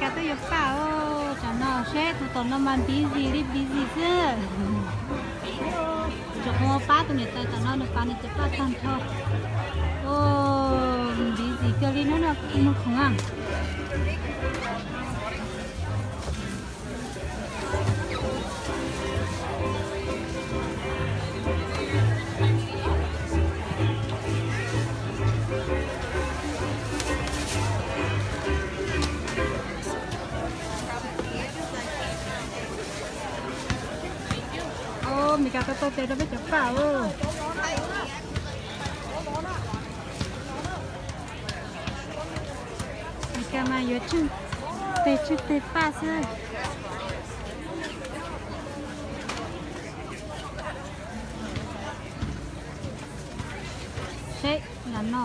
Ka tuaj yuav paj os, tam no seb tus tom no mas busy li busy xwb. Tseem qhov pab tus niam tais tom no nws pab nws cov paj tag nrho. Busy kawg li no no, mus khoom a. Os, Meskas tau tau tes rau peb cov paj os. Meskas mas yuav tswj tes tswj tes paj xwb. Seb, nram no.